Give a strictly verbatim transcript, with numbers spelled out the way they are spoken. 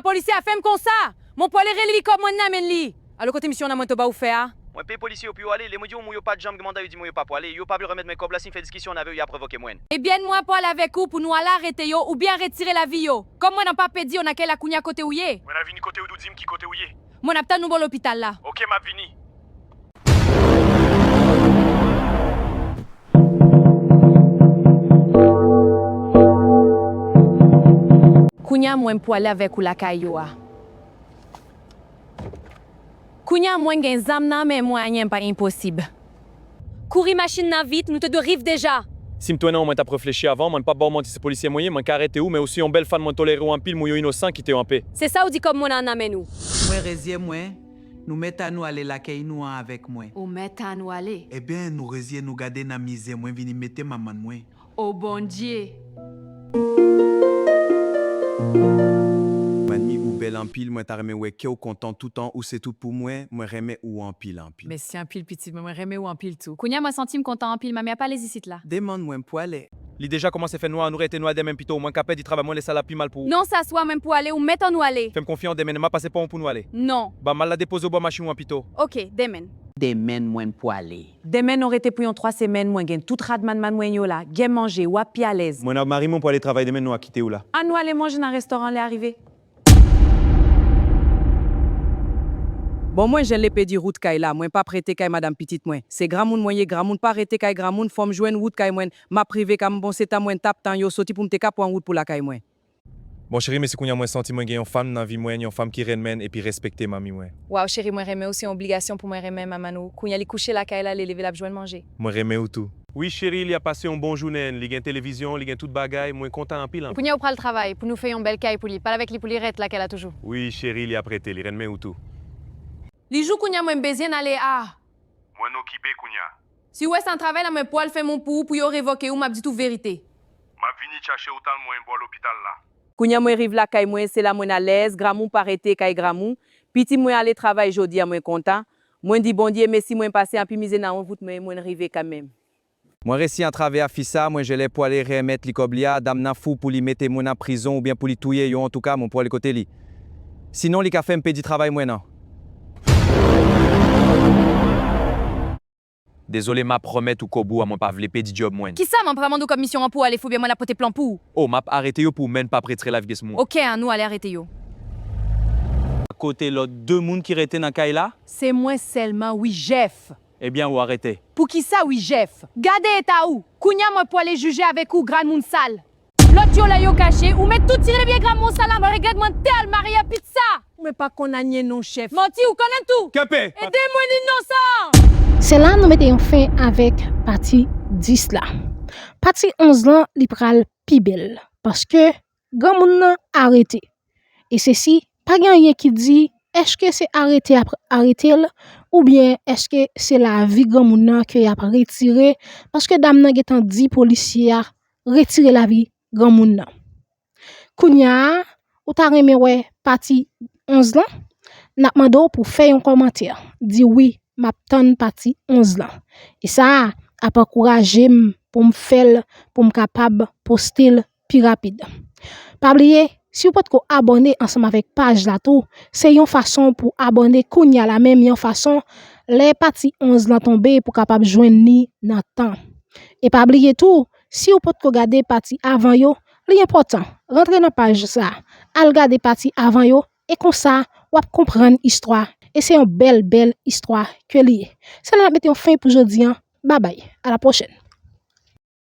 Polisye a fè m konsa! Mwen pwale rele li kòb mwen nan men li. Alo, kote misye an nan mwen to ba ou fè a? Mwen peye polisye yo pou yo ale. Lè mwen di yo mou yo pa t janm gen manda, yo di mwen yo pa pwale. Yo pa vle remèt mwen kòb la, si m fè diskisyon avè yo, y ap revoke mwen. Ebyen, mwen pwale avèk ou pou nou al arete yo oubyen retire lavi yo. Kòb mwen an pa pèdi yo nan kay la kounya kote ou ye. Mwen ap vini kote ou, di m ki kote ou ye. Mwen ap tann ou bò lopital la. Oke, m ap vini. Kounya mwen pwale avèk ou lakay yo a. Kounya mwen gen zam nan men mwen, anyen pa enposib. Kouri machin nan vit, nou te dwe riv deja. Si m trennen w, mwen t ap reflechi avan, mwen p ap ba w manti, se polisye mwen ye, mwen ka arete ou, men ou se yon bèl fan, mwen tolere w anpil, moun yo inosan, kite w anpe. Se sa ou di kòb mwen an nan men nou. Mwen rezye mwen, nou mèt annou ale lakay nou an avèk mwen. Ou mèt annou ale. Ebyen, nou rezye nou gade nan mizè mwen vini mete m amann mwen. O Bondye! Manmi, ou bèl anpil, mwen ta renmen wè kè w kontan toutan, ou se tout pou mwen, mwen renmen ou anpil anpil. Mèsi anpil pitit mwen, mwen renmen ou anpil tou. Kounya mwen santi m kontan anpil, manmi ap alèz isit la. Demann mwen m pwale. Li deja kòmanse fè nwa, annou rete nou al demen pito, mwen ka pèdi travay mwen, lè sa l ap pi mal pou ou. Non, sa swa mwen pou ale, ou mèt annou ale. Fè m konfyans, demen m ap pase pa w pou nou ale. Non. Ban m al la depoze w bò machin ou an pito. Oke, demen. Demen mwen pwale. Demen nou rete pou yon twa semèn, mwen gen tout rad manman mwen yo la, gen manje, w ap pi alèz. Mwen ak mari mwen pwale travay demen, nou a kite w la. Annou ale manje nan restoran lè a rive. Bon, mwen jan lepe di wout kay la, mwen p ap rete kay madanm pitit mwen. Se granmoun mwen ye, granmoun pa rete kay granmoun, fò m jwenn wout kay mwen, m ap rive kay mwen, bon se tan mwen t ap tann yo soti pou m te ka pran wout pou lakay mwen. Bon cheri, men si kounya mwen santi mwen gen yon fanm nan vi mwen, yon fanm ki renmen epi respekte manmi mwen. Waw cheri, mwen renmen ou, se yon obligasyon pou mwen renmen manman nou. Kounya li kouche lakay la, lè leve l ap jwenn manje. Mwen renmen ou tou. Wi cheri, li ap pase yon bon jounen, li gen televizyon, li gen tout bagay, mwen kontan anpil anpil. Kounya ou pral travay pou nou fè yon bèl kay pou li. Pale avèk li pou li rete lakay la toujou. Wi cheri, li ap rete, li renmen ou tou. Li jou kounya mwen bezyen ale a. Mwen okipe kounya. Si w wè sa nan travay la, mwen pwal fè m yon pou ou pou yo revoke ou, m ap di tout verite. M ap vini chache w tann mwen bò lopital la. Kounya mwen riv lakay mwen, se la mwen alèz, granmou pa rete kay granmou. Pitit mwen ale travay jodi a, mwen kontan. Mwen di Bondye mèsi, mwen pase anpil mizè nan wout mwen, mwen rive kanmenm. Mwen resi atravè afi sa, mwen jele pwale remèt li kòb li a, dam nan fou pou li mete moun an prizon oubyen pou li touye yo, antouka mwen pwale kote li. Sinon li ka fè m pèdi travay mwen nan. Dezole, m ap remèt ou kòb ou a, mwen pa vle pèdi djòb mwen. Kisa, mwen pa mande w kòb misyon an pou w ale fou oubyen mwen ap pote plan pou ou? O, m ap arete yo pou w, men n p ap retire lavi pyès moun. Oke, annou ale arete yo. Kote lòt de moun ki rete nan kay la? Se mwen sèlman wi, Jèf. Ebyen, ou arete. Poukisa wi, Jèf? Gade eta ou! Kounya mwen pwale jije avèk ou, granmoun sal! Lòt yo lè yo kache, ou mèt tou tire vye granmoun sal la, mwen regrèt mwen tèl marye pit sa! Mwen pa konn anyen non, Jèf. Manti, ou konnen tou! Kenpe! Ede mwen, inosan! Se la nou mete yon fen avèk pati dis la. Pati onz lan, li pral pi bèl, paske granmoun nan arete. E sesi, pa gen anyen ki di èske se arete y ap arete l, oubyen èske se lavi granmoun nan ke y ap retire, paske dam nan gentan di polisye a retire lavi granmoun nan. Kounya a, ou ta renmen wè pati onz lan? N ap mande w pou w fè yon kòmantè, di wi, m ap tann pati onz lan. E sa a ap ankouraje m pou m fè l, pou m kapab poste l pi rapid. Pa bliye, si w potko abòne ansanm avèk paj la tou, se yon fason pou abòne kounya la menm, yon fason lè pati onz lan tonbe pou kapab jwenn li nan tan. E pa bliye tou, si w potko gade pati avan yo, li enpòtan, rantre nan paj sa, al gade pati avan yo, e konsa w ap konprann istwa, e se yon bèl, bèl istwa ke li ye. Se la n ap mete yon fen pou jodi a, babay, a la pwochèn.